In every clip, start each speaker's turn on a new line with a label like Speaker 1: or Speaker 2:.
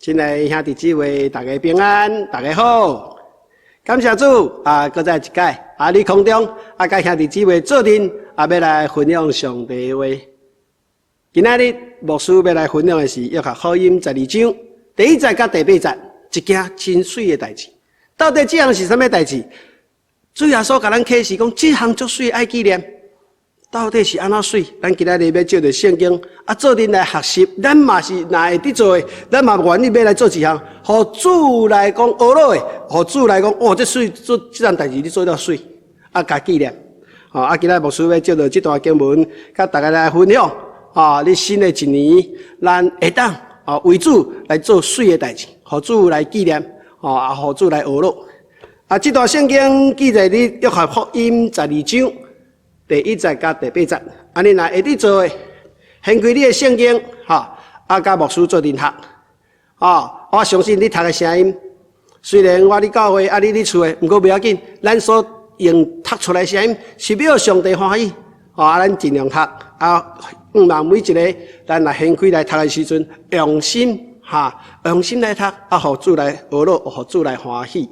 Speaker 1: 親愛的兄弟姊妹，大家平安，大家好，感謝主啊！閣再一擺啊，佇空中啊，佮兄弟姊妹做陣啊，欲來分享上帝的話。今仔日牧師欲來分享的是約翰福音十二章第一節佮第八節，一件真媠的代誌。到底這項是啥物代誌？主耶穌共咱啟示講，這項足媠愛紀念。到底是按怎媠？咱今仔日欲借著聖經啊，做陣來學習。咱嘛是若會得做的，咱嘛願意欲來做一項，予主來講呵咾的，予主來講哦，這媠做這項代誌你做了媠，啊，共紀念。吼啊，今仔牧師欲借著這段經文，佮大家來分享。啊，佇新的一年，咱會當啊為主來做媠的代誌，予主來紀念，吼啊，予主來呵咾。啊，這段聖經記載佇約翰福音十二章第一節佮第八節，啊，你若會得做的，掀開你的聖經，吼，啊，佮牧師做陣讀，吼，我相信你讀的聲音，雖然我佇教會，啊，你佇厝的，毋過袂要緊，咱所用讀出來聲音是予上帝歡喜，吼，啊，咱盡量讀，啊，向望每一个咱若掀開來讀的時陣，用心，哈，用心來讀，啊，予主來呵咾，予主來歡喜。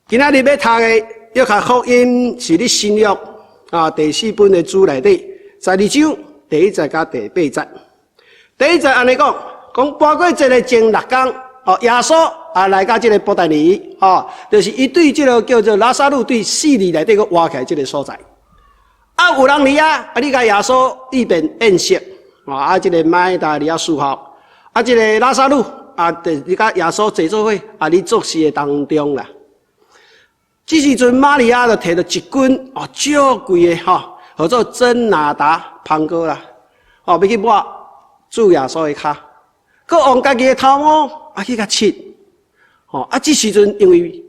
Speaker 1: 今仔日欲讀的約翰福音是佇新約啊第四本的書內底十二章第一節佮第八節。第一節按呢講，講逾越節的前六工，哦，耶穌啊來到這个伯大尼，哦，就是伊對這个叫做拉撒路對死裡內底閣活起來這个所在。啊，有人佇遐，啊，咧共耶穌預備宴席，啊，這个馬大佇遐侍候，啊，這个拉撒路啊，就咧佮耶穌坐做伙，啊，佇做事的當中啦。這時陣，瑪利亞就提著一斤哦，足貴的吼，號做真哪噠香膏啦，哦，欲去抹主耶穌的跤，閣用家己的頭毛啊去共拭，吼啊！這時陣因為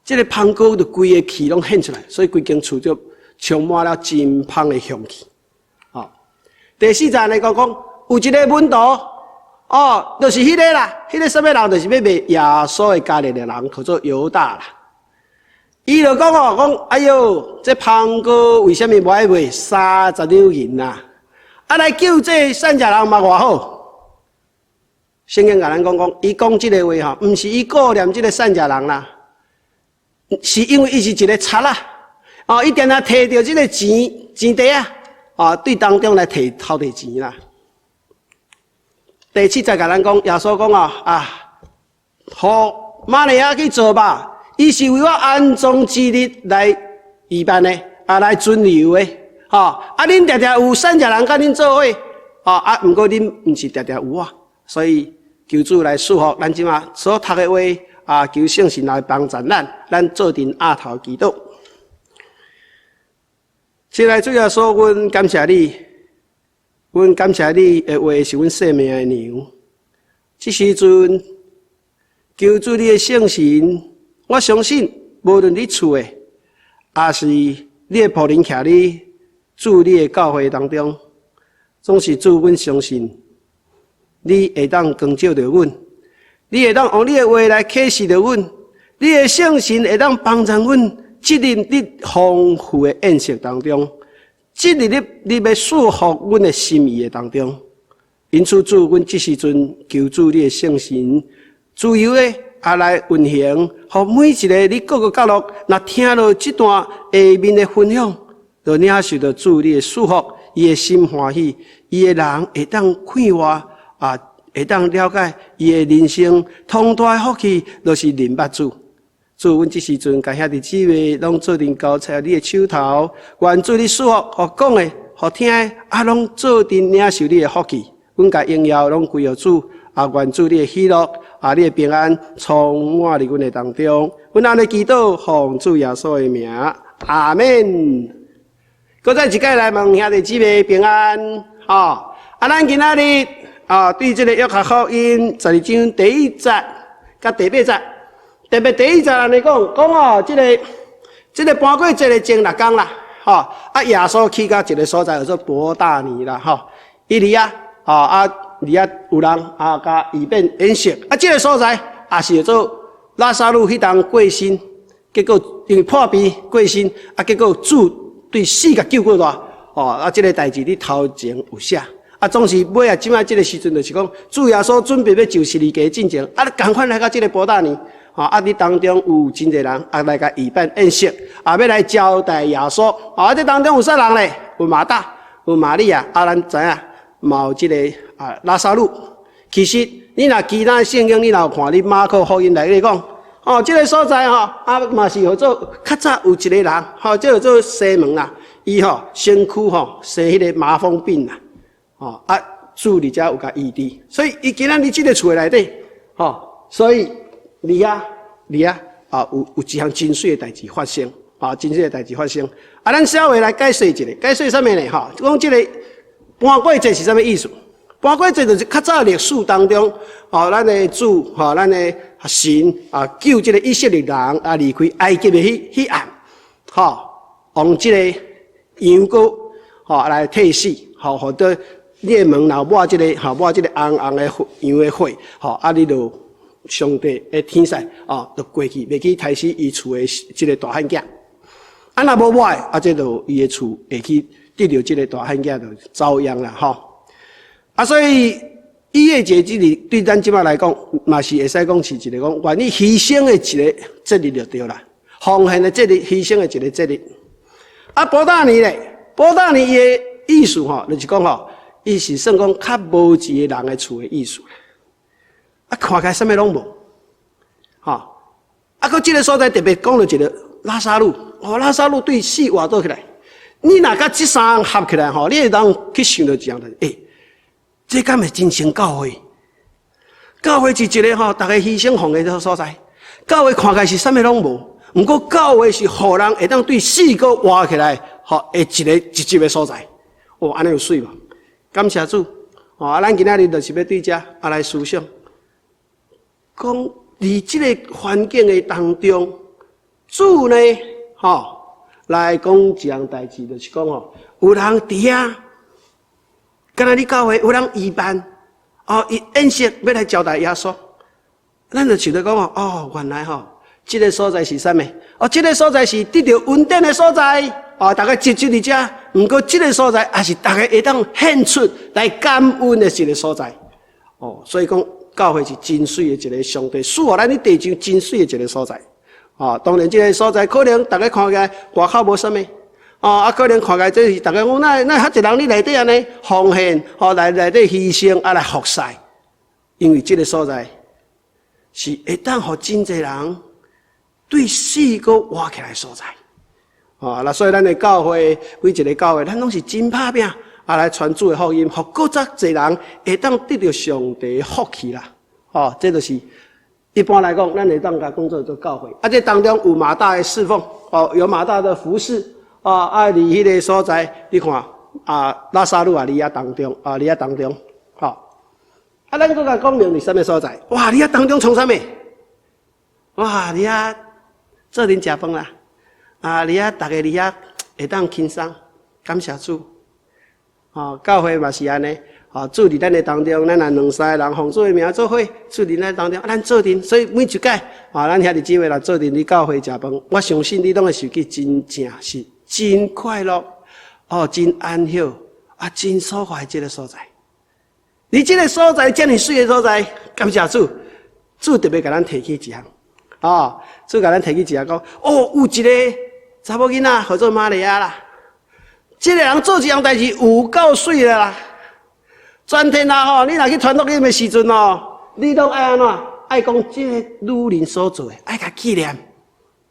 Speaker 1: 這个香膏就規个氣攏現出來，所以規間厝就充滿了真芳的香氣。吼，第四節來講講，有一个門徒，哦，就是彼个啦，彼个啥物人，就是欲賣耶穌的價錢的人，叫做猶大啦。伊就講哦，講哎喲，這香膏為啥物無愛賣三十兩銀啊？啊，來救濟散食人嘛偌好。聖經共咱講講，伊講這个話吼，毋是伊顧念這个散食人啦，是因為伊是一个賊仔。哦，伊定定提著這个錢錢袋仔，哦，對當中來提偷提錢啦。第七節共咱講，耶穌講哦，啊，予瑪利亞去做吧。伊是為我安葬之日來預辦的，啊，來存留的，吼！啊，恁定定有散食人佮恁做伙，吼！啊，毋過恁毋是定定有我，所以求主來賜福咱這馬所讀的話，啊，求聖神來幫助咱，咱做陣阿頭祈禱。親愛主耶穌，阮感謝你，阮感謝你的話是阮生命的糧。這時陣，求主你的聖神。我相信，無論佇厝的，抑是你的僕人徛佇主你的教會當中，總是主，阮相信，你會當光照著阮，你會當用你的話來啟示著阮，你的聖神會當幫助阮進入你豐富的宴席當中，進入你你欲賜予阮的心意的當中。因此，主，阮這時陣求主你的聖神自由的啊，來運行，予每一个佇各个角落，若聽著這段下面的分享，就領受著主你的祝福，伊的心歡喜，伊的人會當快活啊，會當了解伊的人生，上大的福氣，就是認捌主。主，阮這時陣共兄弟姊妹攏做陣交在你的手頭，願主你賜福，予講的，予聽的，啊，攏做陣領受你的福氣。阮共榮耀攏歸予主，啊，願主你的喜樂，啊，你的平安充滿佇阮的當中。阮按呢祈禱，奉主耶穌的名，阿們。閣再一擺來問兄弟姊妹平安，吼。啊，咱今仔日啊，對這个約翰福音十二章第一節佮第八節，特別第一節按呢講，講哦，這个這个逾越節的前六工啦，吼，啊，耶穌去到一个所在叫做伯大尼啦，吼，伊佇遐，吼，啊，佇遐有人啊，共預備宴席，啊，這个所在也是叫做拉撒路彼當過身，結果因為破病過身，啊，結果主對死共救過來，吼，啊，這个代誌佇頭前有寫，啊，總是尾仔這擺這个時陣，就是講主耶穌準備欲受十字架進前，啊，仝款來到這个伯大尼，吼，啊，佇當中有真濟人啊來共預辦宴席，啊，欲來招待耶穌。啊，這當中有啥人咧？有馬大，有瑪利亞，啊，咱知影嘛有這个啊拉撒路。其實你若其他聖經，你若有看，佇馬可福音內底講，哦，這个所在吼，啊嘛是號做較早有一个人，吼，這叫做西門啦，伊吼身軀吼生彼个麻風病啦，吼啊主佇遮有共醫治，所以伊今仔佇這个厝內底，吼，所以佇遐佇遐啊有一項真媠的代誌發生，啊，真媠的代誌發生。啊，咱稍微來解釋一下，解釋啥物呢？吼，講這个盤粿節是啥物意思？盤粿節就是較早歷史當中，吼，咱的主，吼，咱的神啊，救這个以色列人啊離開埃及的彼暗，吼，用這个羊羔，吼來替死，吼，予得你的門若抹這个，吼，抹這个紅紅的羊的血，吼，啊，你就上帝的天使，哦，就過去，袂去刣死伊厝的這个大漢囝。啊，若無抹的，啊，這就伊的厝會去得著這个大漢囝就遭殃啦，吼。啊，所以逾越節這日對咱這擺來講，嘛是會使講是一个講願意犧牲的一个節日就對啦，奉獻的節日，犧牲的一个節日。啊，伯大尼咧，伯大尼伊的意思吼，就是講吼，伊是算講較無一个人的厝的意思。啊，看起來啥物攏無，吼。啊，閣這个所在特別講著一个拉撒路，哦，拉撒路對死活倒起來。你若共這三項合起來吼，你會當去想著一項代誌，欸，這敢會真成教會？教會是一个吼，逐家犧牲奉獻的所在。教會看起來是啥物攏無，毋過教會是予人會當對死閣活起來，吼，的一个集集的所在。哦，按呢有媠無？感謝主！哦，啊，咱今仔日就是欲對遮啊來思想，講佇這个環境的當中，主呢，吼，來講一項代誌，就是講吼，有人佇遐。敢若你教會有人預辦哦，伊宴席欲來招待耶穌，咱就想著講哦，原來吼，這个所在是啥物？哦，這个所在是得著恩典的所在，哦，逐家集集佇遮。毋過這个所在也是逐家會當獻出來感恩的一个所在。哦，所以講教會是真媠的一个上帝賜予咱佇地上真媠的一个所在。哦，當然這个所在可能逐家看起來外口無啥物。哦，啊，可能看起來這是逐家講，哪哪遐濟人佇內底按呢奉獻，吼來內底犧牲，啊來服侍，因為這个所在是會當予真濟人對死閣活起來的所在。哦，那所以咱的教會每一个教會，咱攏是真拍拚，啊來傳主的福音，予閣較濟人會當得著上帝的福氣啦。哦，這就是一般來講，咱會當共講做做教會。啊，這當中有馬大的侍奉，哦，有馬大的服侍。啊啊！佇彼个所在，你看啊，拉撒路也佇遐當中，啊，佇遐當中，吼。啊，咱閣共講明佇啥物所在？哇！佇遐當中創啥物？哇！佇遐做陣食飯啦，啊！佇遐逐家佇遐會當輕鬆，感謝主。吼，教會嘛是按呢，吼，主佇咱的當中，咱若兩三个人奉主的名做伙，主佇咱當中，啊，咱做陣，所以每一屆，啊，咱兄弟姊妹若做陣佇教會食飯，我相信你攏會受去真正是真快樂，哦，真安息，啊，真爽快這个所在。佇這个所在，遮爾媠的所在，感謝主，主特別共咱提起一項，哦，主共咱提起一項講，哦，有一个查某囡仔，號做瑪利亞啦，這个人做一項代誌有夠媠的啦。全天下吼，你若去傳福音的時陣哦，你攏愛按怎？愛講這个女人所做的，愛共紀念，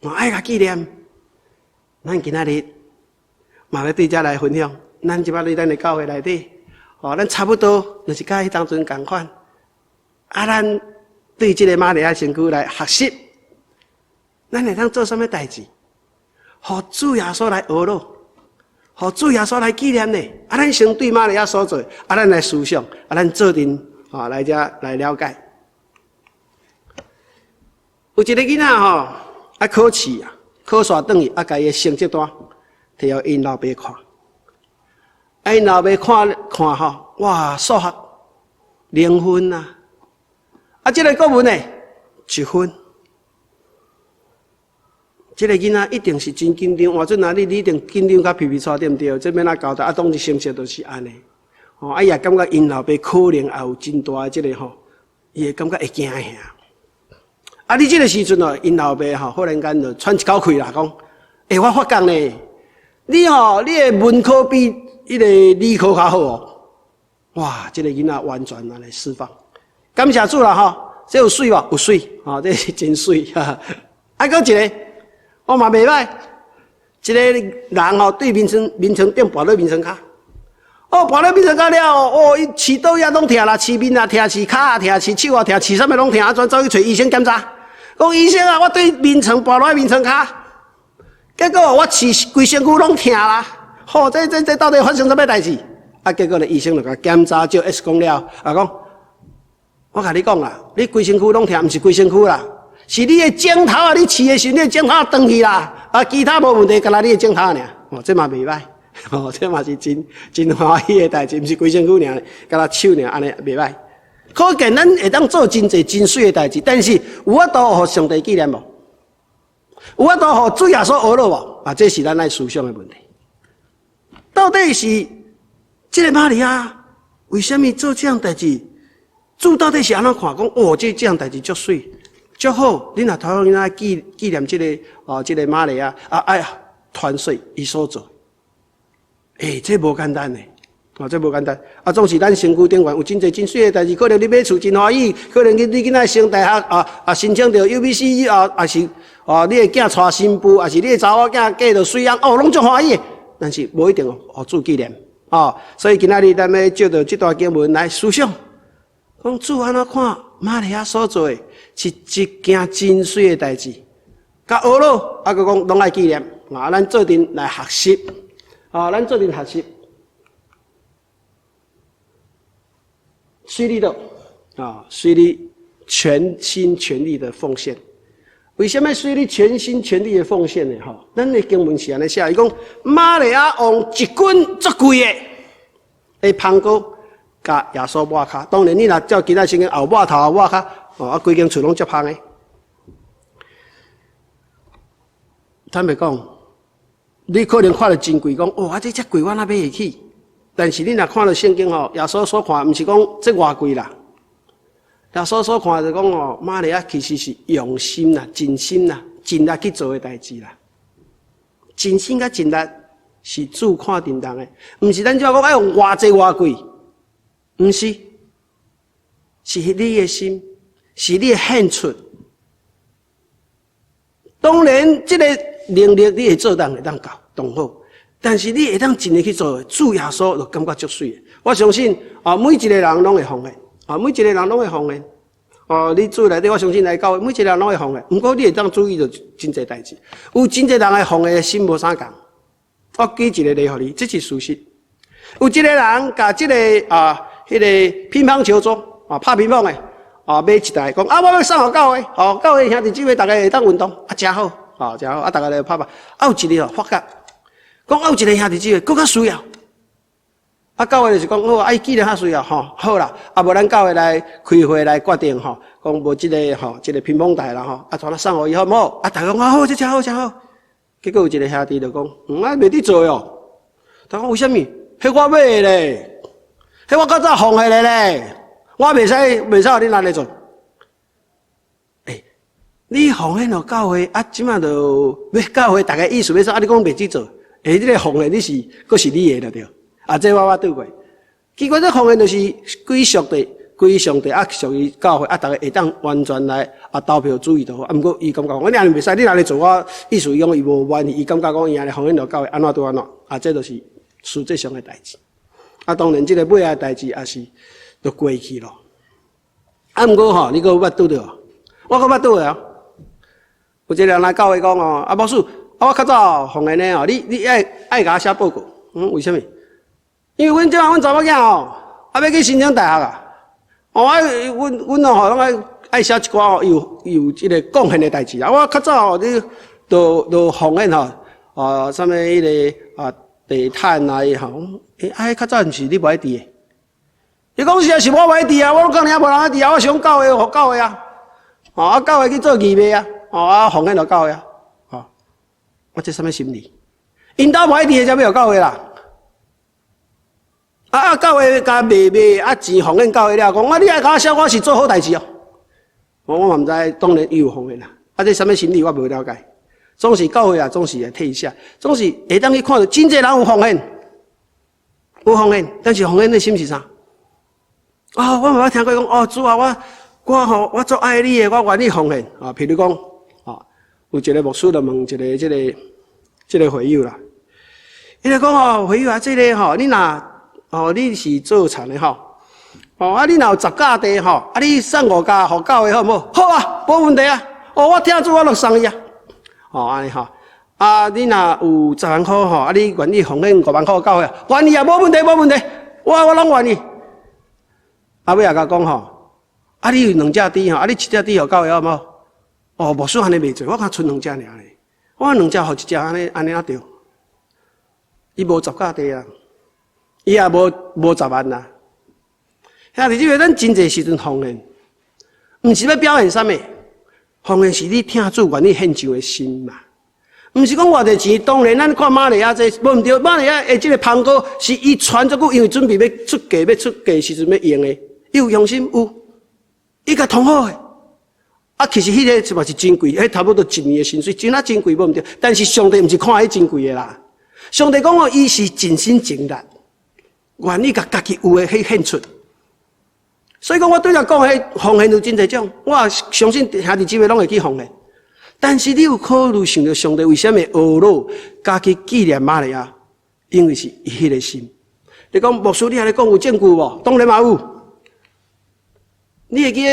Speaker 1: 哦，愛共紀念。咱今仔日嘛欲對遮來分享，咱這擺佇咱的教會內底，哦，咱差不多就是佮彼當陣仝款。啊，咱對這个瑪利亞神父來學習，咱會當做啥物代誌？予主耶穌來學咯，予主耶穌來紀念呢。啊，咱先對瑪利亞所做，啊，咱來思想，啊，咱做陣，哦，來遮來了解。有一个囡仔吼，啊，考試啊，考煞轉去，啊，共伊的成績單摕予𪜶老爸看。啊，𪜶老爸看看吼，哇，數學零分啊！啊，這个國文呢，一分。這个囡仔一定是真緊張，換做若你，你一定緊張甲皮皮剉，對毋對？這欲按怎交代？啊，當時成績就是按呢。吼，啊伊也感覺𪜶老爸可能也有真大的這个吼，伊會感覺會驚嚇。啊，你這个時陣哦，𪜶老爸吼，忽然間就喘一口氣啦，講：欸，我發覺呢，你吼，你的文科比彼個理科較好哦。哇，這个囡仔完全按呢釋放，感謝主啦吼，這有媠無？有媠，吼，這是真媠。哈。啊，閣一个，我嘛袂䆀，一个人吼，對眠床頂跋落眠床跤。哦，跋落眠床跤了後，哦，伊飼倒也攏疼啦，飼面也疼，飼跤也疼，飼手也疼，飼啥物攏疼，啊，轉走去揣醫生檢查。講醫生啊，我對眠床跋落眠床跤，結果我飼規身軀攏疼啦。吼，這到底發生啥物代誌？啊，結果咧，醫生就共檢查照 X 光了，啊講，我共你講啦，你規身軀攏疼，毋是規身軀啦，是你的指頭啊，你飼的時陣，你的指頭斷去啦，啊，其他無問題，干焦你的指頭爾。哦，這嘛袂䆀。哦，這嘛是真真歡喜的代誌，毋是規身軀爾，干焦手爾按呢袂䆀。可見咱會當做真濟真媠的代誌，但是有法度予上帝紀念無？有法度予主耶穌呵咾無？啊，這是咱愛思想的問題。到底是這个瑪利亞為啥物做這項代誌？主到底是按怎看？講哦，這項代誌足媠，足好。恁若頭先囡仔紀念這个哦，這个瑪利亞啊，哎呀，傳說伊所做。欸，這無簡單呢，哦，這無簡單。啊，總是咱身軀頂懸有真濟真媠的代誌，可能你買厝真歡喜，可能你囡仔升大學啊啊，申請著 UBC 啊，抑是啊，你的囝娶新婦，抑是你的查某囝嫁著媠翁，哦，攏足歡喜的。但是無一定予主紀念，哦。所以今仔日咱欲借著這段經文來思想，講主按怎看瑪利亞所做的是一件真媠的代誌，共呵咾，啊，閣講攏愛紀念，啊，咱做陣來學習。啊，咱做陣學習，水里的啊，水里全心全力的奉獻。為啥物水里全心全力的奉獻呢？吼，咱的經文是按呢寫，伊講瑪利亞用一斤足貴的的香膏，共耶穌抹跤。當然，你若照其他聖經後抹頭後抹跤，哦，啊，規間厝攏足香的。坦白講，你可能看著真貴，講哦，啊，這遮貴，我哪買會起？但是你若看著聖經吼，耶穌所看，毋是講這偌貴啦。耶穌所看就講哦，瑪利亞其實是用心啦、盡心啦、盡力去做的代誌啦。盡心佮盡力是主看重人的，毋是咱這講愛用偌濟偌貴，毋是，是你的心，是你的獻出。當然，這個能力你會做當會當到，當好。但是你會當盡力去做，主耶穌就感覺足媠的。我相信啊，每一個人攏會奉獻，啊，每一個人攏會奉獻。哦，你厝內底，我相信來教會，每一個人攏會奉獻。毋過你會當注意著真濟代誌，有真濟人的奉獻的心無相仝。我舉一個例予你，這是事實。有一個人共這个啊，彼个乒乓球桌啊，拍乒乓的。啊，買一台，講啊，我欲送予教會，吼，教會兄弟姊妹，逐家會當運動，啊，誠好，吼，誠好，啊，逐家來拍拍。啊，有一个哦，發覺，講啊，有一个兄弟姊妹，閣較需要。啊，教會就是講，好啊，伊既然較需要，吼，好啦，啊，無咱教會來開會來決定，吼，講無這个吼，這个乒乓台啦，吼，啊，轉來送予伊好毋好？啊，逐家講啊好，這誠好，誠好。結果有一个兄弟就講，嗯，啊，袂得做哦。他講為啥物？彼我買的咧，彼我較早奉獻的咧。我袂使，袂使予恁按呢做。欸，你奉獻予教會啊，這馬就欲教會，逐家意思欲說啊，你講袂去做，欸，你這个奉獻你是，閣是你的了對。啊，這我捌拄過。奇怪，這奉獻就是歸屬的，歸上帝啊，屬於教會啊，逐家會當完全來啊投票主意就好。啊，毋過伊感覺講，你按呢袂使，你按呢做，我意思伊講伊無滿意，伊感覺講伊按呢奉獻予教會，按怎就按怎。啊，這就是實際上的代誌。啊，當然這个尾仔的代誌也是。就過去咯。啊，毋過吼，你閣有捌拄著？我閣捌拄著啊。有一個人來教會講哦，啊，牧師，啊，我較早奉獻的哦，你愛共我寫報告。嗯，為啥物？因為阮這馬阮查某囝哦，啊，欲去申請大學啊。哦，啊，阮阮哦，攏愛寫一寡哦，有這个貢獻的代誌啊。我較早哦，你都奉獻吼，啊，啥物彼个啊，地毯啊，吼，欸，啊，彼較早毋是你無愛佇的。伊講是啊，是我無愛佇啊，我攏講爾無人愛佇啊，我想教會予教會啊，吼啊教會去做義賣啊，吼啊奉獻予教會啊，吼，我這啥物心理？𪜶兜無愛佇的才欲予教會啦，啊，啊啊！教會共賣賣啊錢奉獻教會了，講啊你愛共我寫，我是做好代誌哦。我嘛毋知，當然伊有奉獻啦。啊，這啥物心理我無了解。總是教會啊，總是會退下，總是會當去看著真濟人有奉獻，有奉獻，但是奉獻的心是啥？啊，我嘛捌聽過講，哦，主啊，我吼，我足愛你的，我願意奉獻啊。譬如講，啊，有一個牧師就問一個這個會友啦，伊就講哦，會友啊，這個吼，你若哦，你是做田的吼，哦啊，你若有十甲地吼，啊，你送五甲予教會好毋好？好啊，無問題啊。哦，我疼主，我就送伊啊。哦，按呢吼，啊，你若有10萬塊吼，啊，你願意奉獻5萬塊教會啊？願意啊，無問題，無問題，我攏願意。啊，尾仔共講吼，啊，你有兩隻豬吼，啊，你一隻豬予教會好毋好？哦，牧師按呢袂濟，我敢賰兩隻爾咧，我兩隻予一隻按呢按呢仔對。伊無十甲地啊。伊也無10萬啦，兄弟姊妹，咱真濟時陣奉獻，毋是欲表現啥物，奉獻是你疼主願意獻上的心嘛。毋是講偌濟錢，當然咱看瑪利亞這無毋對，瑪利亞的這個香膏是伊存足久，因為準備欲出嫁，欲出嫁時陣欲用的，伊有用心有，伊共藏好的。啊，其實彼個嘛是真貴，彼差不多一年的薪水，真啊真貴無毋對。但是上帝毋是看彼真貴的啦，上帝講哦，伊是盡心盡力。願意共家己有的去獻出，所以講我拄才講彼奉獻有真濟種，我相信兄弟姊妹攏會去奉獻。但是你有考慮想著上帝為啥物呵咾佮去紀念瑪利亞？因為是伊彼個心。你講牧師，你按呢講有證據無？當然嘛有。你會記得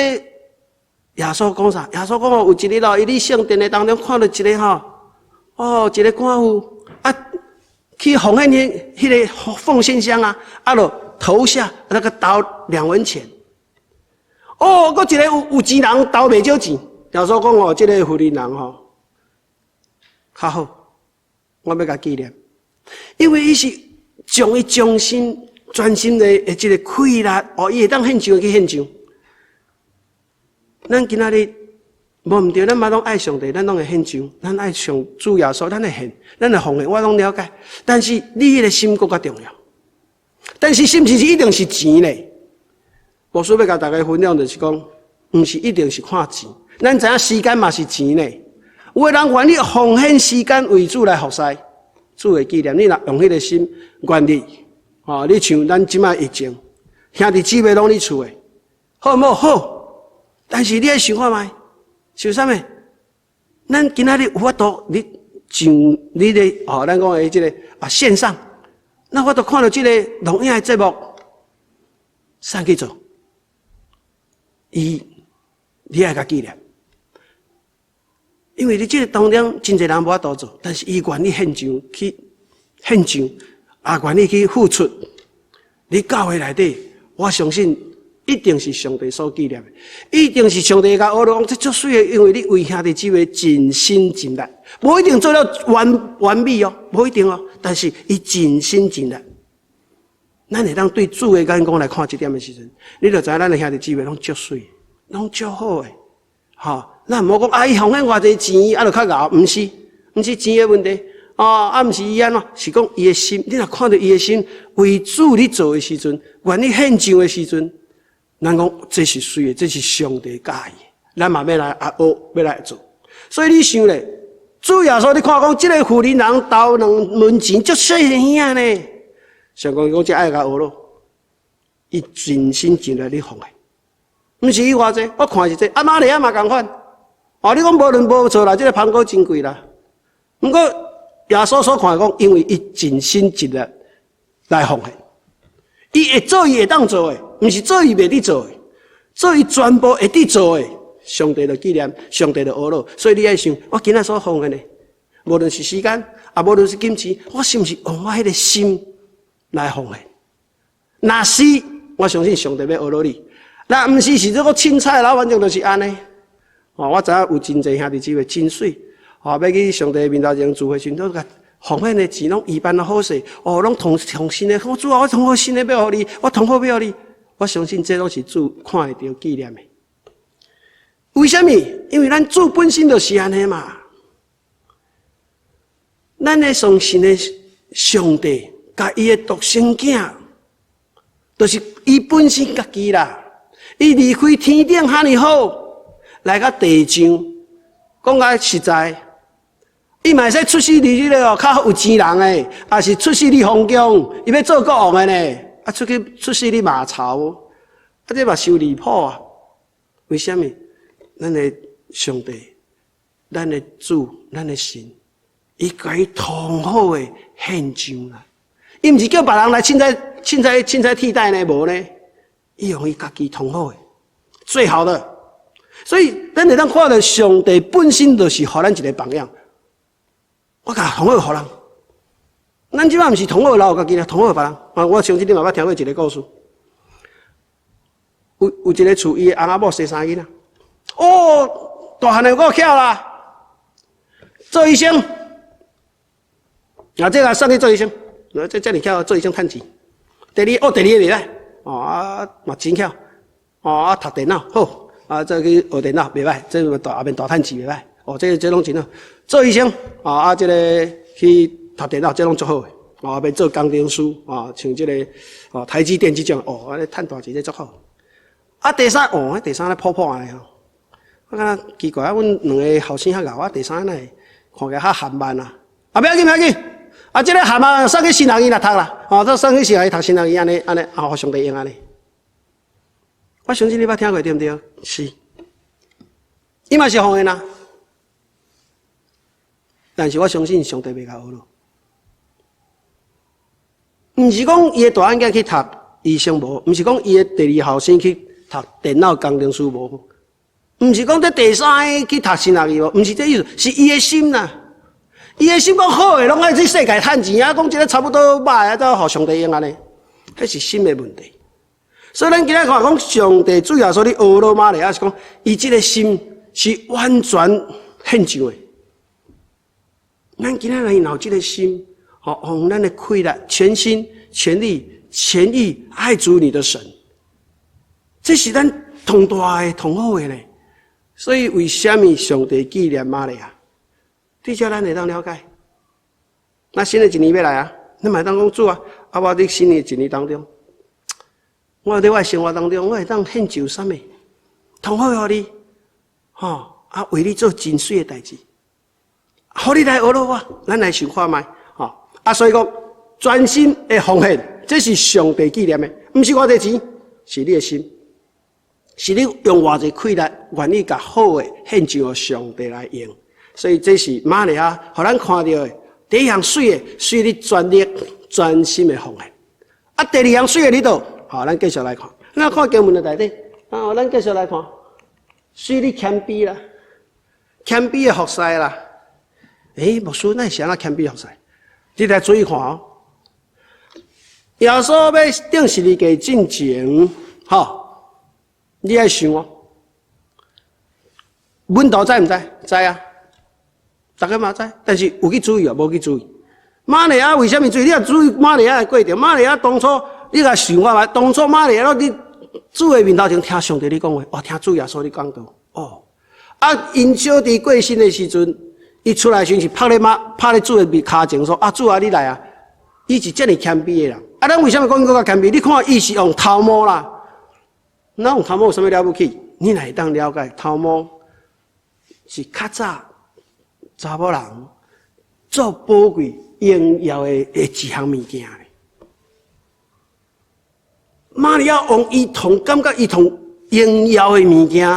Speaker 1: 耶穌講啥？耶穌講哦，有一日哦，伊佇聖殿的當中看著一個吼，哦，一個寡婦啊。去奉獻彼個奉獻箱啊，啊，就投下那個投2文錢。哦，閣一個有錢人投袂少錢。耶穌講哦，這個婦人人吼較好，我欲共紀念，因為伊是將伊終身專心的這個氣力，哦，伊會當獻上去獻上。咱今仔日無毋對，咱嘛攏愛上帝，咱攏會獻上，咱愛上主耶穌，咱會獻，咱會奉獻，我攏了解。但是你彼個心閣較重要。但是是毋是一定是錢呢？牧師欲共大家分享就是講，毋是一定是看錢。咱知影時間嘛是錢呢。有的人願意奉獻時間為主來服侍，主會紀念你。若用彼個心願意，哦，你像咱這擺疫情，兄弟姊妹攏佇厝的，好毋好？好。但是你愛想看覓？想啥物？咱今仔日有法度，你上你咧哦，咱講的這個啊線上，咱有法度看著這個錄影的節目，送去做，伊你愛共紀念，因為你這個當中真濟人無法度做，但是伊願意獻上去獻上，也願意去付出。佇教會內底，我相信，一定是上帝所紀念的，一定是上帝共呵咾講，這足媠的，因為你為兄弟姊妹盡心盡力，無一定做了完完美哦，無一定哦，但是伊盡心盡力。咱會當對主的眼光來看這點的時陣，你就知影咱的兄弟姊妹攏足媠，攏足好的，吼，咱毋好講啊，伊奉獻偌濟錢，啊，就較𠢕，毋是，毋是錢的問題，哦，啊，毋是伊按怎，是講伊的心，你若看著伊的心為主咧做的時陣，願意獻上的時陣。咱講這是媠的，這是上帝佮意的，咱嘛欲來學，欲來做。所以你想咧，主耶穌你看講，這個婦人人投2文錢，足細爾呢。上帝講這愛共呵咾，伊盡心盡力咧奉獻，毋是伊偌濟，我看是這，啊瑪利亞嘛仝款。哦，你講無論無錯啦，這個香膏真貴啦。毋過耶穌所看講，因為伊盡心盡力來奉獻。伊會做伊會當做的，毋是做伊袂得做的，做伊全部會得做的。上帝就紀念，上帝就呵咾。所以你愛想，我今仔所奉獻的，無論是時間，啊，無論是金錢，我是毋是用我彼個心來奉獻？若是，我相信上帝欲呵咾你。若毋是，是這個凊彩啦，反正就是按呢。哦，我知影有真濟兄弟姊妹真媠，哦，欲去上帝面頭前聚會時，攏共奉獻的錢攏預辦好勢，哦，攏同同心的，我主啊，我藏好新的欲予你，我藏好欲予你。我相信這攏是主看會著紀念的。為啥物？因為咱主本身就是按呢嘛。咱的相信的上帝，共伊的獨生囝。就是伊本身家己啦。伊離開天頂遐爾好，來到地上，講較實在，伊嘛會使出世佇這个哦，較有錢人的，抑是出世佇皇宮，伊欲做國王的呢？啊，出去出世佇馬槽，啊，這嘛傷離譜啊！為啥物？咱的上帝，咱的主，咱的神，伊共伊上好的獻上啦。伊毋是叫別人來凊彩、凊彩、凊彩替代呢？無呢？伊用伊家己上好的，最好的。所以，咱會當看著上帝本身就是予咱一个榜樣。我共上好予人，咱這擺毋是上好留家己啦，上好予別人。啊，我相信你嘛捌聽過一个故事。有一个厝，伊的翁仔某生三个囡仔。哦，大漢的有夠巧啦，做醫生。啊，這个送去做醫生，這遮爾巧，做醫生趁錢。第二，哦，第二个袂歹，哦啊嘛真巧，哦啊讀電腦好，啊這去學電腦袂歹，這個大後面大趁錢袂歹，哦這這攏真好。做醫生，啊啊這个去讀電腦，這攏足好的，哦後面做工程師，啊像這个哦台積電這種，哦按呢趁大錢這足好。啊第三，哦第三咧普普按呢吼，我感覺奇怪啊，阮兩个後生較𠢕，啊第三哪會看起來較含慢啊？啊不要緊不要緊，啊這个含慢送去神學院來讀啦，哦這送去神學院讀神學院按呢按呢，啊予上帝用按呢。我相信你捌聽過對毋對？是，伊嘛是奉獻啊，但是我相信上帝袂共學咯。毋是講伊的大漢囝去讀醫生無好，毋是講伊的第二後生去讀電腦工程師無好，毋是講這第三个去讀神學院無，毋是這意思，是伊的心啦。伊的心講好的，攏愛去世界趁錢啊，講這个差不多歹啊，都予上帝用按呢，彼是心的問題。所以咱今仔看講上帝主耶穌咧學羅瑪利亞是講，伊這个心是完全獻上的。咱今仔日若有這个心，吼，用咱的氣力、全心、全力、全意愛主你的神，這是咱上大的、上好的呢。所以為啥物上帝紀念瑪利亞？對這咱會當了解。那新的一年欲來啊，你嘛會當講主啊，啊我佇新的一年當中，我佇我的生活當中，我會當獻上啥物？上好予你，吼啊為你做真媠的代誌，予你來學落我，咱來想看覓，吼啊所以講全心的奉獻，這是上帝紀念的，毋是偌濟錢，是你的心，是你用偌濟氣力，願意共好的獻上予上帝來用。所以這是瑪利亞，予咱看著的第一項媠的，是你全力全心的奉獻。啊，第二項媠的佇佗，好，咱繼續來看。咱看經文的內底，啊，咱繼續來看，媠你謙卑啦，謙卑的服侍啦。欸，牧師，哪會是按怎謙卑服侍？你來注意看哦。耶穌欲釘十字架進前，吼，你愛想哦。門徒知毋知？知啊，逐家嘛知，但是有去注意啊？無去注意。瑪利亞為啥物注意？你若注意瑪利亞的過程，瑪利亞當初你共想看覓，當初瑪利亞攏佇主的面頭前聽上帝咧講話，哦，聽主耶穌咧講道，哦，啊，𪜶小弟過身的時陣，伊出來時陣是拍咧媽，拍咧主的面跤前說：啊，主啊，你來啊！伊是遮爾謙卑的人。啊，咱為啥物講伊閣較謙卑？你看伊是用頭毛啦，那用頭毛有啥物了不起？你若會當了解頭毛是較早查某人做寶貴榮耀的一項物件。瑪利亞用伊同感覺伊同榮耀的物件，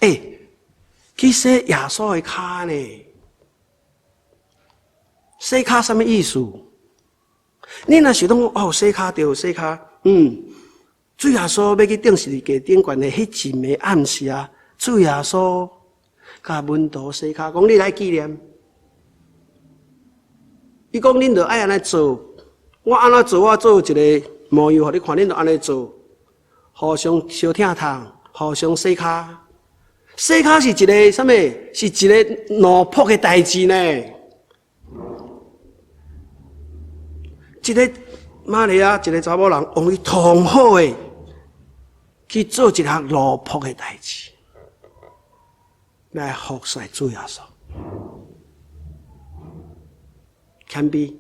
Speaker 1: 欸，去洗耶穌的跤呢？洗跤啥物意思？你若想講哦，洗跤對，洗跤，主耶穌欲去釘十字架頂懸的彼一暝暗時啊，主耶穌共門徒洗跤，講你來紀念。伊講恁著愛按呢做，我按怎做，我做一个模樣，予你看，恁著按呢做，互相相疼痛，互相洗跤。洗跤是一个啥物？是一个奴僕的代誌呢。一个瑪利亞，一个查某人，用伊上好的去做一項奴僕的代誌，來服侍主耶穌。謙卑，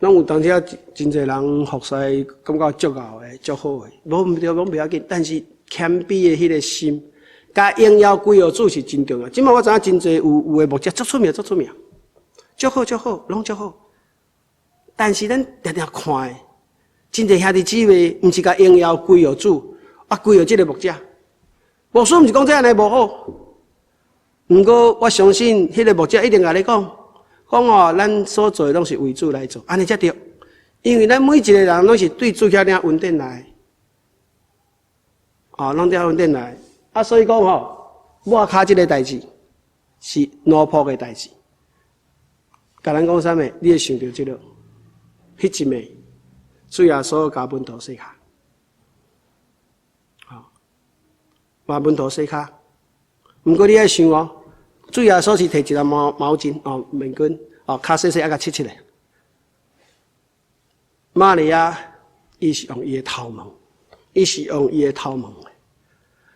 Speaker 1: 攏有當時啊，真濟人服侍，感覺足𠢕的、足好的，無毋對，攏袂要緊。但是謙卑的彼個心，共榮耀歸予主是真重要。這擺我知影真濟有有的牧者足出名、足出名，足好、足好，攏足好。但是咱定定看的，真濟兄弟姊妹，毋是共榮耀歸予主，啊歸予這个牧者。牧師毋是講這按呢無好，毋過我相信彼个牧者一定共你講。講哦，咱所做的攏是為主來做，按呢才對。因為咱每一個人攏是對主遐領恩典來，哦，攏領恩典來。啊，所以講吼，抹跤這个代誌是奴僕的代誌。共咱講啥物？你會想著這个，彼一暝，主耶穌共門徒洗跤，吼，共門徒洗跤。毋過你愛想哦。主耶穌是提一個毛毛巾哦，面巾哦，跤洗洗啊，共拭拭咧。瑪利亞伊是用伊的頭毛，伊是用伊的頭毛。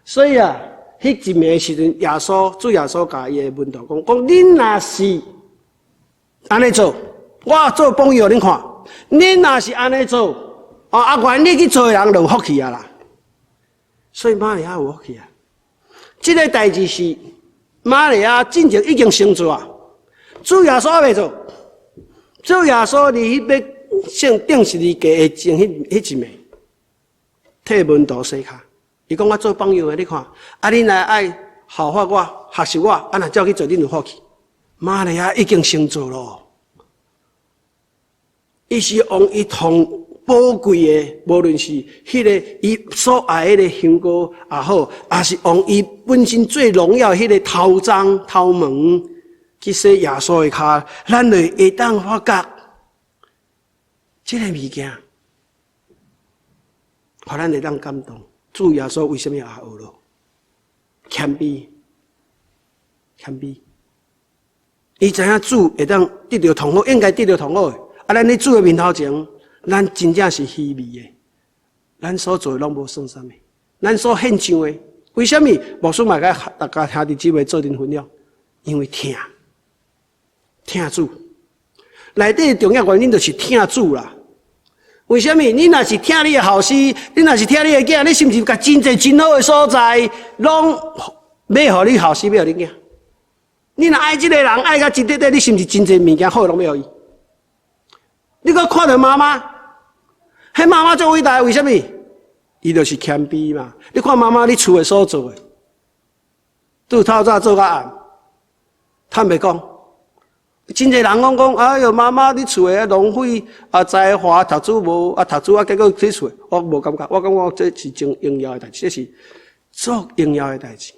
Speaker 1: 所以啊，彼一暝時陣，耶穌主耶穌共伊的門徒講：講恁若是按呢做，我做榜樣予恁看。恁若是按呢做，哦，啊，願意去做的人就有福氣啊啦。所以瑪利亞有福氣啊。這个代誌是瑪利亞進前已經先做啊，主耶穌猶未做。主耶穌佇彼欲聖釘十字架的前彼彼一暝，替門徒洗跤。伊講我做榜樣的，你看，啊，恁若愛效法我，學習我，啊，若照去做，恁有福氣。瑪利亞已經先做咯，伊是用伊上寶貴的，無論是彼个伊所愛彼个香膏也好，抑是用伊本身最榮耀彼个頭鬃頭毛去洗耶穌的跤，咱就會當發覺這个物件，予咱會當感動。主耶穌為啥物會學咯？謙卑，謙卑。伊知影主會當得著痛苦，應該得著痛苦的。啊，咱佇主的面頭前，咱真正是虛微的，咱所做的攏無算啥物，咱所獻上的，為啥物牧師嘛共大家兄弟姊妹做陣分享？因為疼，疼主，內底重要原因就是疼主啦。為啥物？你若是疼你的後生，你若是疼你的囝，你是毋是共真濟真好的所在，攏買予你後生，買予你囝？你若愛這个人愛甲真徹底，你是毋是真濟物件好攏買予伊？你閣看著媽媽，彼媽媽足偉大，為啥物？伊就是謙卑嘛。你看媽媽佇厝的所做的，對透早做到暗，坦白講，真濟人講講，哎喲，媽媽佇厝的浪費啊才華，讀書無啊讀書啊，結果佇厝，我無感覺，我感覺這是真榮耀的代誌，這是足榮耀的代誌。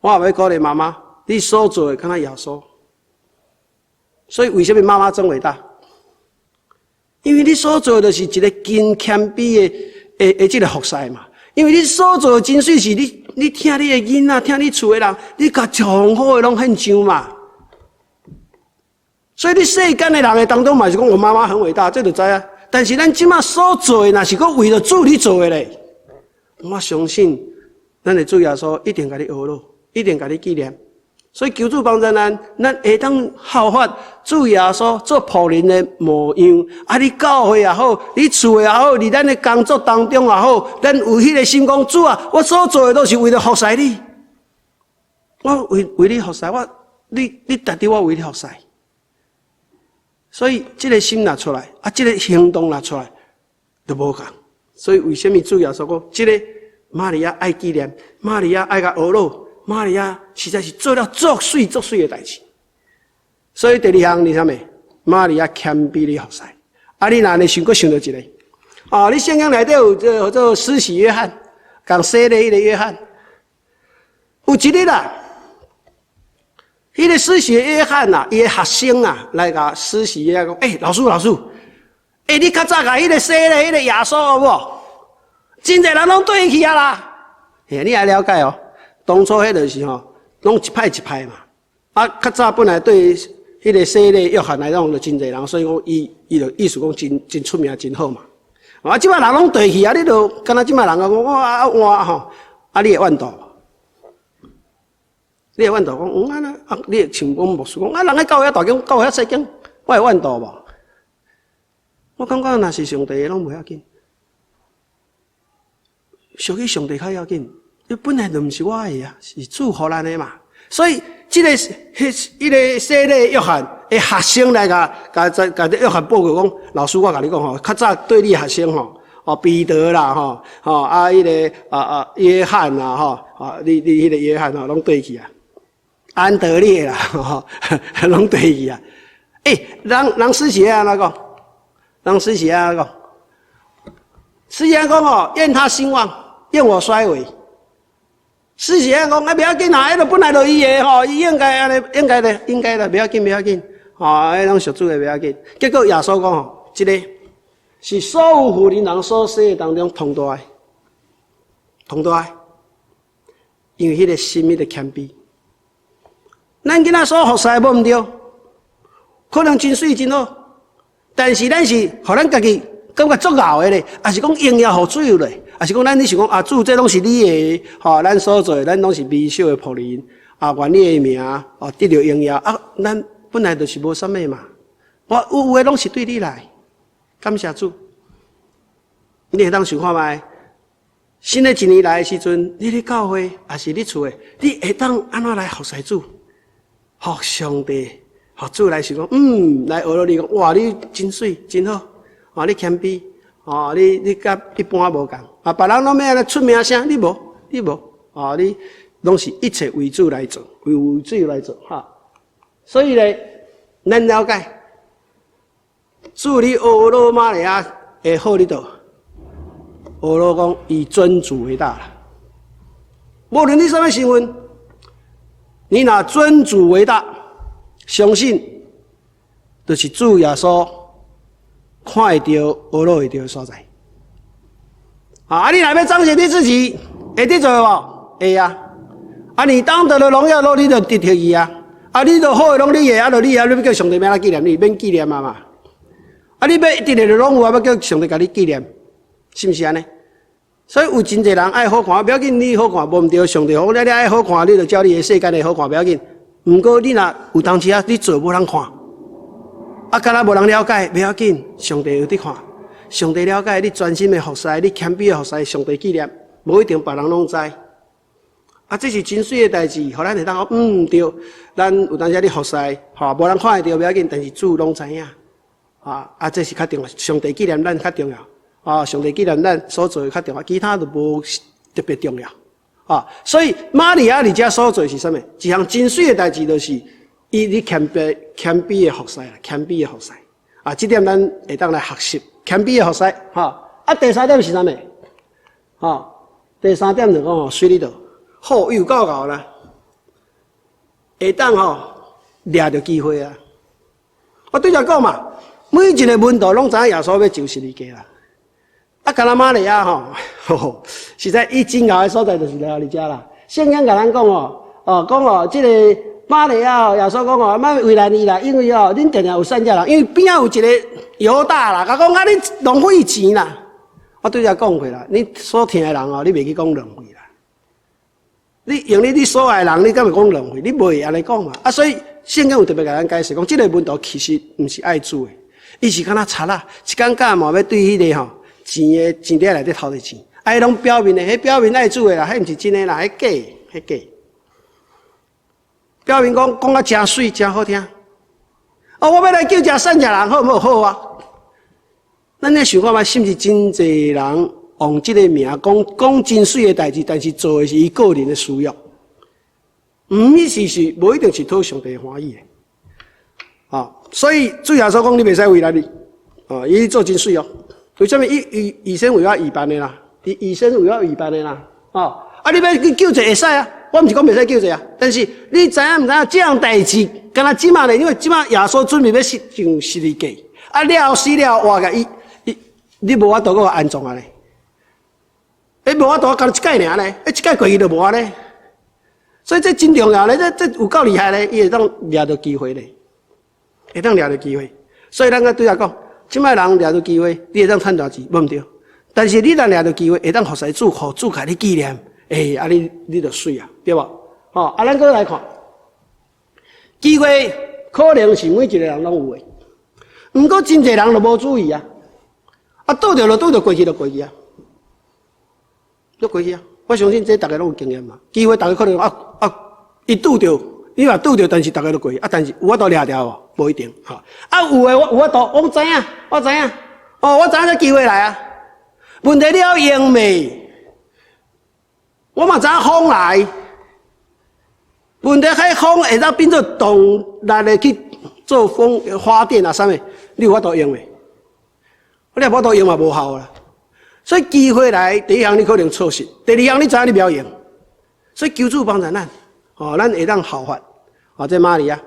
Speaker 1: 我也欲鼓勵媽媽，你所做的敢若耶穌，所以為啥物媽媽真偉大？因為你所做的就是一个真謙卑的的的這个服侍嘛。因為你所做的真媠是你你疼你的囡仔，疼你厝的人，你共上好的攏獻上嘛。所以你世間的人的當中嘛是講我媽媽很偉大，這就知影。但是咱這馬所做的，若是閣為著主咧做的咧，我相信咱的主耶穌一定共你呵咾，一定共你紀念。所以求主幫助咱，咱會當效法主耶穌做僕人的模樣。啊，你教會也好，你厝也好，佇咱的工作當中也好，咱有彼个心講，主啊，我所做的都是為著服侍你。我為為你服侍，我你你值得我為你服侍。所以這个心若出來，啊，這个行動若出來，就無仝。所以為啥物主耶穌講，這个瑪利亞愛紀念，瑪利亞愛共呵咾。瑪利亞實在是做了足媠足媠的代誌，所以第二項是啥物？瑪利亞謙卑咧服侍。啊，你若按呢想，閣想著一个，哦，你聖經內底有這個做施洗約翰，共洗禮彼个約翰，有一日啦，彼个施洗約翰啊，伊的學生啊，來共施洗約翰講，欸，老師老師，欸，你較早共彼个洗禮彼个耶穌有無？真濟人攏綴去啊啦！嘿，你愛了解哦。當初彼就是吼，攏一派一派嘛。啊，較早本來對彼个洗禮約翰來講，就真濟人，所以講伊伊就意思講真真出名，真好嘛。啊，這擺人攏綴去啊，你就敢若這擺人講我啊換吼，啊，你會怨妒？你會怨妒講，嗯啊啊，你會像講牧師講啊，人咧教會大間，教會較細間，我會怨妒無？我感覺若是上帝的攏袂要緊，屬於上帝較要緊。伊本來就毋是我的啊，是主予咱的嘛。所以，這个彼彼个洗禮約翰的學生來共共共共約翰報告講，老師我共你講吼，較早對你學生吼，哦彼得啦吼，吼啊彼个啊啊約翰啦吼，啊你你彼个約翰吼攏對去啊，安德烈啦吼，攏對去啊。欸，人人施洗約翰按怎講？人施洗約翰按怎講？施洗約翰講哦，願他興旺，願我衰微。施洗約翰講啊，袂要緊啦，彼个本來就伊的吼，伊應該按呢，應該的，應該的，袂要緊，袂要緊，吼，彼攏屬主的，袂要緊。結果耶穌講吼，這個是所有婦人人所生的當中頭大的，頭大的，因為彼个心彼个謙卑。咱囡仔所服侍無毋對，可能真媠真好，但是咱是予咱家己感覺足𠢕的咧，抑是講榮耀予主咧？抑是講咱你想講啊，主這攏是你的，吼，咱所做的，咱攏是微小的僕人，啊，願你的名哦得著榮耀啊，咱本來就是無啥物嘛，我有有的攏是對你來，感謝主。你會當想看覓？新的一年來的時陣，你佇教會，抑是你厝的，你會當按怎來服侍主？予上帝，予主來想講，來學了你講，哇，你真媠，真好，哦，你謙卑，哦，你你佮一般無仝，啊，別人攏欲按呢出名聲，你無，你無，哦，你攏是一切為主來做，為主來做，哈。所以咧，咱了解，主你呵咾瑪利亞會好佇佗，呵咾講以尊主為大啦。無論你啥物身份，你若尊主為大，相信就是主耶穌看會著、呵咾會著的所在。啊！你若欲彰顯你自己，會得做無？會啊！啊，你當得的榮耀，攏你就得著去啊！啊，你著好的攏你的，啊，著你啊，你欲叫上帝欲按怎紀念你？免紀念啊嘛！啊，你欲得著攏有啊，欲叫上帝共你紀念，是毋是按呢？所以有真濟人愛好看，無要緊，你好看無毋對，上帝講你愛好看，你就照你的世間的好看，無要緊。毋過你若有當時啊，你做無人看，啊，敢若無人了解，無要緊，上帝有佇看，上帝了解你專心的服侍，你謙卑的服侍，上帝紀念，無一定別人攏知。啊，這是真媠的代誌，予咱會當講，對，咱有當時你服侍，吼，無人看會著無要緊，但是主攏知影。啊啊，這是較重要，上帝紀念咱較重要。啊，上帝紀念咱所做的較重要，其他都無特別重要。啊，所以瑪利亞佇遮所做是啥物？一項真媠的代誌，就是伊佇謙卑謙卑的服侍啦，謙卑的服侍。啊，這點咱會當來學習謙卑的服侍。吼，啊，第三點是啥物？吼，第三點就講吼，媠佇佗，好，伊有夠𠢕啦，會當吼掠著機會啊！我拄才講嘛，每一个門徒攏知影耶穌欲上十字架啦。啊，敢若瑪利亞吼，實在伊真𠢕的所在就是來佇遮啦。聖經共咱講哦，哦講哦，這個瑪利亞哦，耶穌講哦，莫為難伊啦，因為哦，恁定定有散食人，因為邊仔有一个猶大啦，共講啊，你浪費錢啦。我拄才講過啦，你所疼的人哦，你袂去講浪費啦。你用你你所愛的人，你敢會講浪費？你袂會按呢講嘛？啊，所以聖經有特別共咱解釋講，這个門徒其實毋是愛主的，伊是敢若賊仔，一工到晚欲對彼个吼錢的錢袋內底偷摕錢。啊，彼攏表面的，彼表面愛主的啦，彼毋是真的啦，彼假的，彼假。表面講講甲誠媠，誠好聽。哦，我欲來救遮散食人，好毋好？好啊。咱咧想看覓，是毋是真濟人用這个名講講真媠的代誌，但是做的是伊個人的私欲。毋，意思是無一定是討上帝歡喜的。啊，所以主耶穌講你袂使為難伊，啊，伊做真媠哦。為啥物？伊伊預先為我預辦的啦，伊預先為我預辦的啦。哦，啊，你欲去救濟會使啊？我毋是講袂使救濟啊，但是你知影毋知影？這項代誌，敢若這馬咧，因為這馬耶穌準備欲上十字架，啊了死了活個伊伊，你無法度閣安葬啊咧？欸，無法度，干焦一擺爾咧，欸，一擺過去就無啊咧。所以這真重要咧，這這有夠厲害咧，伊會當掠著機會咧，會當掠著機會。所以咱閣拄才講，這擺人掠著機會，你會當趁大錢，無毋對。但是你若掠著機會，會當服侍主，予主共你紀念，欸，啊你你就媠啊，對無？吼，啊，咱閣來看，機會可能是每一個人攏有的，毋過真濟人就無注意啊。啊，拄著就拄著，過去就過去啊，就過去啊。我相信這逐家攏有經驗嘛。機會逐家可能啊啊，伊拄著，你若拄著，但是逐家都過去啊。但是有法度掠著無？無一定吼。啊，有的我有法度，我知影，我知影。哦，我知影這機會來啊。問題你曉用未？我嘛知影風來。問題彼風會當變做動力的去做風發電啊，啥物？你有法度用未？你若無法度用嘛無效啦。所以機會來，第一項你可能錯失，第二項你知影你袂曉用。所以求主幫助咱，哦，咱會當效法，哦，這瑪利亞，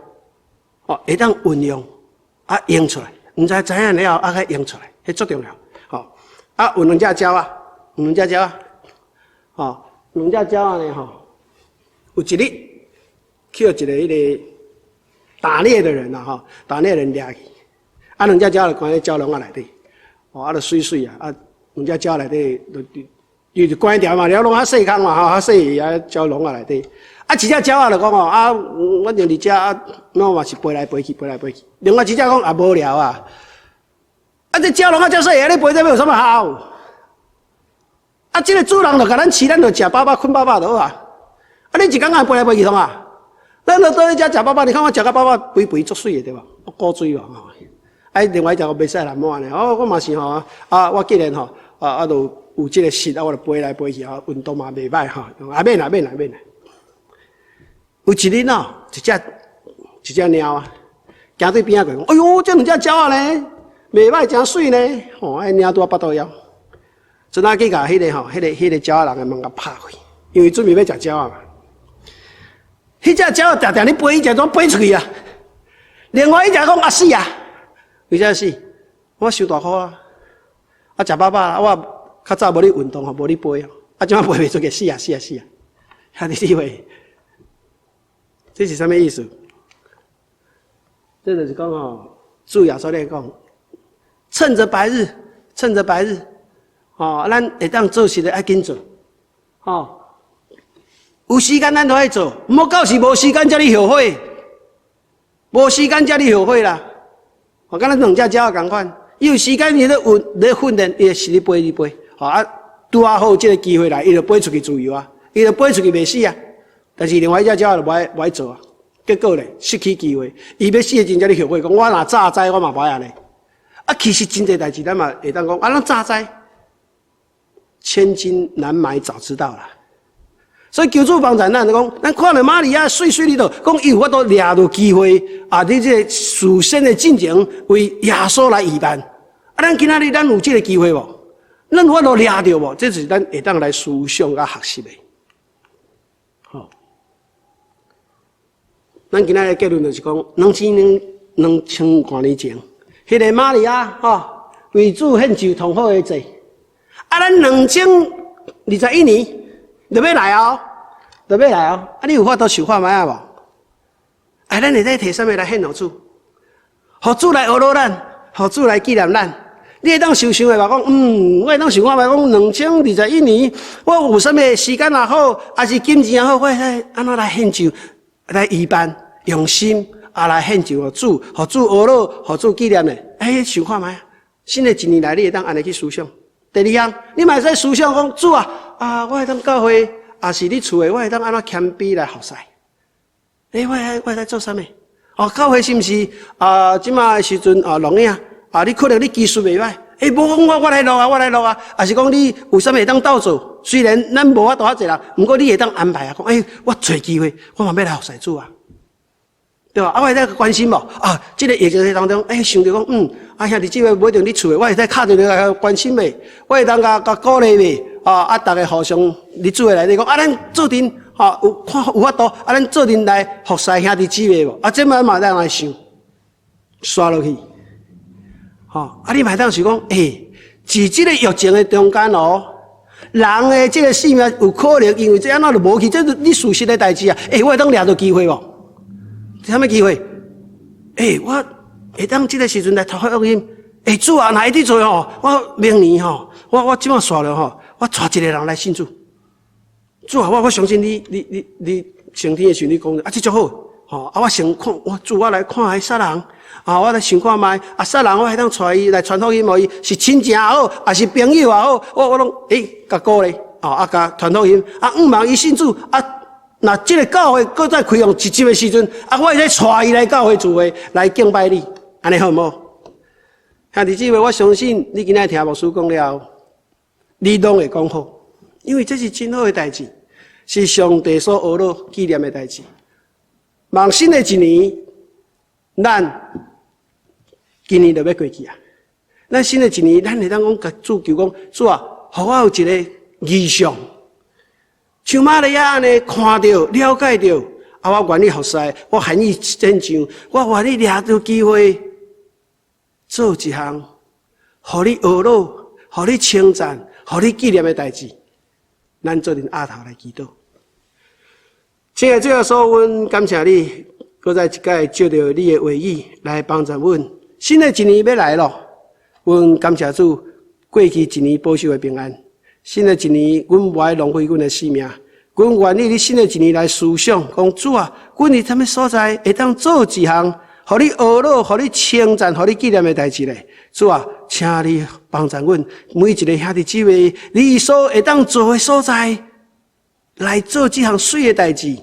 Speaker 1: 哦，會當運用啊用出來，毋知知影了後啊，去用出來，彼足重要。吼，啊，有兩隻鳥仔，有兩隻鳥仔，吼，兩隻鳥仔呢，吼，有一日去予一个彼个打獵的人啊，吼，打獵人掠去，啊，兩隻鳥就關佇鳥籠仔內底，哦，啊，就媠媠啊，啊，兩隻鳥內底就伊就關牢嘛，鳥籠較細空嘛，吼，較細啊，鳥籠仔內底，啊，一隻鳥仔就講哦，啊，我就佇遮啊，我嘛是飛來飛去，飛來飛去。另外一隻講啊，無聊啊，啊，這鳥籠仔遮細，你飛這欲有啥物效？啊，這个主人就共咱飼，咱就食飽飽，睏飽飽就好啊。啊，你一工愛飛來飛去創啊？咱就倒去遮食飽飽，你看我食甲飽飽，肥肥足媠的對無？古錐無吼。啊，另外一隻袂使來滿呢。哦，我嘛是吼，啊，我既然吼，啊啊，就有這个實，啊，我就飛來飛去啊，運動嘛袂歹吼。啊，免啦免啦免啦。有一日哦，一隻一隻貓啊，行對邊仔過，講：哎喲，這兩隻鳥仔呢，袂歹，誠媠呢。吼，彼貓拄仔腹肚枵，陣仔去共彼个吼，彼个彼个鳥仔人的門共拍開，因為準備欲食鳥仔嘛。彼隻鳥仔定定咧飛，伊隻怎飛出去啊？另外一隻講啊死啊！為啥死？我傷大箍啊！啊，食飽飽啊！我較早無咧運動吼，無咧飛啊！啊，這擺飛袂出去，死啊死啊死啊！兄弟姊妹，這是啥物意思？這就是講吼，主耶穌咧講，趁著白日，趁著白日，吼，咱會當做事的愛緊做，吼。有時間咱都愛做，毋好到時無時間才咧後悔，無時間才咧後悔啦。我敢若兩隻鳥仔仝款，伊有時間伊咧運咧訓練，伊會是咧飛咧飛，吼啊，拄仔好這个機會來，伊就飛出去自由啊，伊就飛出去袂死啊。但是另外一隻鳥仔就無愛做啊，結果咧失去機會，伊欲死的時陣才咧後悔，講我若早知我嘛無愛按呢。啊，其實真濟代誌咱嘛會當講，啊，咱早知，千金難買早知道啦。所以求主幫助咱，講咱看著瑪利亞媠媠裡頭，講伊有法度掠著機會啊！佇這个事先的進前為耶穌來預辦。啊，咱今仔日咱有這个機會無？咱有法度掠著無？這是咱會當來思想佮學習的。好，咱今仔日結論就是講，兩千外年前，彼个瑪利亞吼為主獻上上好的祭。啊，咱2021年就欲來哦，就欲來哦！啊，你有法度想看覓仔無？哎，咱會使提啥物來獻予主？予主來呵咾咱，予主來紀念咱。你會當想想的無？講，我會當想看覓講，2021年，我有啥物時間也好，抑是金錢也好，我會使按怎來獻上，來預辦，用心啊來獻上予主，予主呵咾，予主紀念的。哎，想看覓仔？新的一年來，你會當按呢去思想。第二項，你嘛會使思想講，主啊，啊，我會當教會，抑是你厝的，我會當按怎謙卑來服侍？欸，我會使做啥物？哦，教會是毋是啊？這馬的時陣啊，錄影啊，你可能你技術袂歹，欸，無講我來錄啊，我來錄啊，抑是講你有啥物會當鬥做？雖然咱無法度遐濟人，毋過你會當安排啊，講欸，我揣機會，我嘛欲來服侍主啊，對吧？啊，我會使關心無？啊，這个疫情當中，欸，想著講，啊，兄弟姊妹無一定佇厝的，我會使敲電話來關心未？我會當共共鼓勵未？啊啊，逐家互相佇主的內底講，啊，咱做陣吼有看有法度，啊，咱做陣來服侍兄弟姊妹無？啊，這擺嘛當來想，刷落去，吼，啊，你嘛會當想講，欸，佇這个疫情的中間哦，人的這个性命有可能因為這按怎就無去，這是你事實的代誌啊！欸，我會當掠著機會無？啥物機會？欸，我會當這个時陣來傳福音。欸，主啊，若會佇做吼，我明年吼，我這擺煞了吼，我帶一個人來信主。主啊，我相信你，你升天的時陣你講，啊，這足好，吼，啊，我先看，我主，我來看彼啥人，啊，我來想看覓，啊，啥人我會當帶伊來傳福音予伊，是親情也好，抑是朋友也好，我攏欸，共鼓勵，哦，啊，共傳福音，啊，向望伊信主，啊，若這个教會閣再開放一集的時陣，啊，我會使帶伊來教會聚會來敬拜你，按呢好毋好？兄弟姊妹，我相信你今仔聽牧師講了後，你攏會講好，因為這是真好的代誌，是上帝所呵咾紀念的代誌。望新的一年，咱今年就欲過去啊！咱新的一年，咱會當講共主求講，主啊，予我有一个異象，像瑪利亞按呢看著、了解著，啊，我願意服侍，我願意獻上，我願意掠著機會做一項，予你呵咾，予你稱讚，予你紀念的代誌。咱做陣阿頭來祈禱。親愛的主耶穌，阮感謝你，閣再一擺藉著你的話語來幫助阮。新的一年欲來咯，阮感謝主，過去一年保守的平安。新的一年，阮無愛浪費阮的生命，阮願意佇新的一年來思想，講主啊，阮佇啥物所在會當做一項，予你呵咾，予你稱讚，予你紀念的代誌咧？主啊，請你幫助阮每一个兄弟姊妹，你所會當做的所在，來做這項媠的代誌。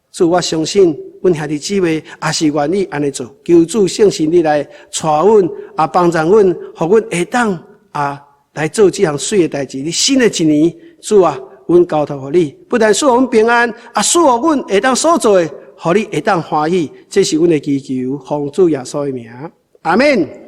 Speaker 1: 主，我相信阮兄弟姊妹也是願意按呢做。求主聖神你來帶阮啊，幫助阮，予阮會當啊來做這項媠的代誌。佇新的一年，主啊，阮交託予你，不但賜予阮平安，啊，賜予阮會當所做的，予你會當歡喜。這是阮的祈求，奉主耶穌的名，阿們。